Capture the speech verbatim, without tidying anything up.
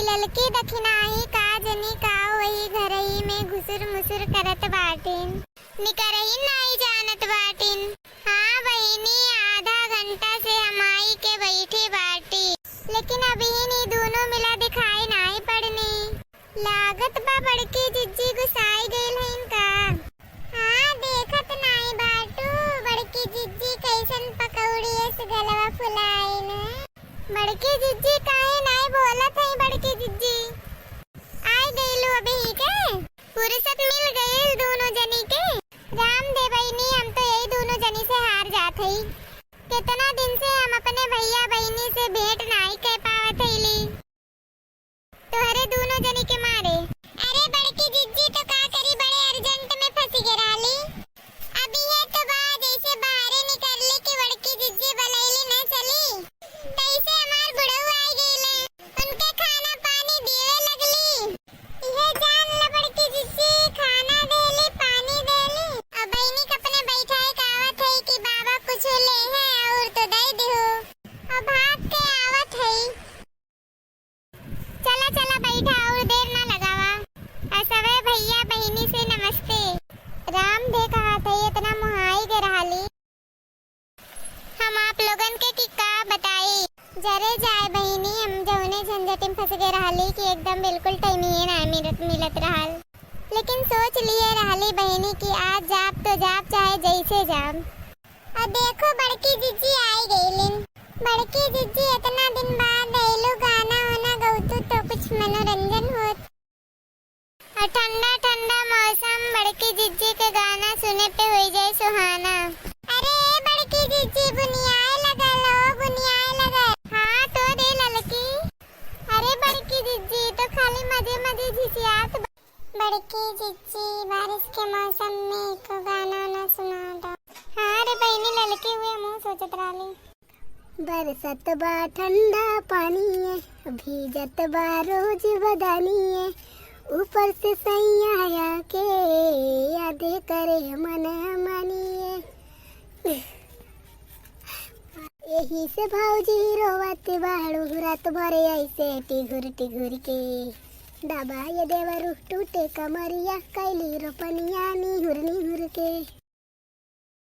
ललकी दखिनाही का जनी का वही घरही में घुसुर मुसुर करत बाटिन, निकरही नाई जानत बाटिन। हाँ बहिनी, आधा घंटा से हम आई के बैठी बाटी, लेकिन अबहिन ई दूनो मिला दिखाई नाई पड़नी। लागत बा बड़की जिज्जी गुस्साई गइल हइन का? हाँ, देखत नाई बाटू, बड़की जिज्जी कइसन पकौड़ी अस गलवा फुलाइन। बड़की जिज्जी काहे नाई बोलत हई बड़की जिज्जी? आई गइलू अबही के? फुर्सत मिल गइल दूनो जनी के? राम दे बहिनी, हम तो यही दूनो जनी से हार जात हई। कितना दिन से हम अपने भैया बहिनी से भेंट नाई कर पावत हईली। तोहरे दूनो जनी के मारे। अरे बड़की जिज्जी तो का करी, बड़े अर्जेंट में फंसी के रहली। अब इहे तो बा, जैसे बाहरे निकलली कि बड़की जिज्जी बलैली न चली, तैसे हमार बुढ़ऊ आ गईले। उनके खाना पानी देवे लगली। इहे जान ल बड़की जिज्जी, खाना देली, पानी देली। अब बहिनी के अपने बैठाए के आवत है कि बाबा कुछ ले हैं और तो दे दिहो। अब भाग के आवत है। चला, चला, बैठा, और देर ना लगावा। आ सभे भैया बहिनी से नमस्ते। राम दे कहत हई, इतना मोहाई के रहली हम आप लोगन के कि का बताई। जरे जाए बहिनी, हम जौने झंझट में फंस गए रहली कि एकदम बिल्कुल टाइम ही ना मिलत, मिलत रहल। लेकिन सोच लिए रहली बहिनी कि आज जाब तो जाब, चाहे जैसे जाब। और देखो बड़की जिज्जी आई गईलिन। बड़की जिज्जी, इतना दिन बाद अइलू, गाना वाना गौतू तो कुछ मनोरंजन होत। और ठंडा ठंडा मौसम, बड़की जिज्जी के गाना सुने पे हो जाए सुहाना। अरे बड़की जिज्जी, गुनियाए लगल हो, गुनियाए लगल। हाँ तो दे ललकी। अरे बड़की जिज्जी तो खाली मजे मजे झिझियात बा। बड़की जिज्जी, बारिश के मौसम में एको गाना ना सुना दो। हाँ रे बहिनी, ललकी हुए मुँह सोचत रहली। बरसत बा ठंडा पानी है, भीजत बा रोज बदानी है, ऊपर से सैया आके याद करे मन मानी है। यही से भौजी रोवत बाड़ू रात भर ऐसे टिघुर टिघुर के। दबा ये देवरू टूटे कमरिया, कैली रोपनिया निहुर निहुर के।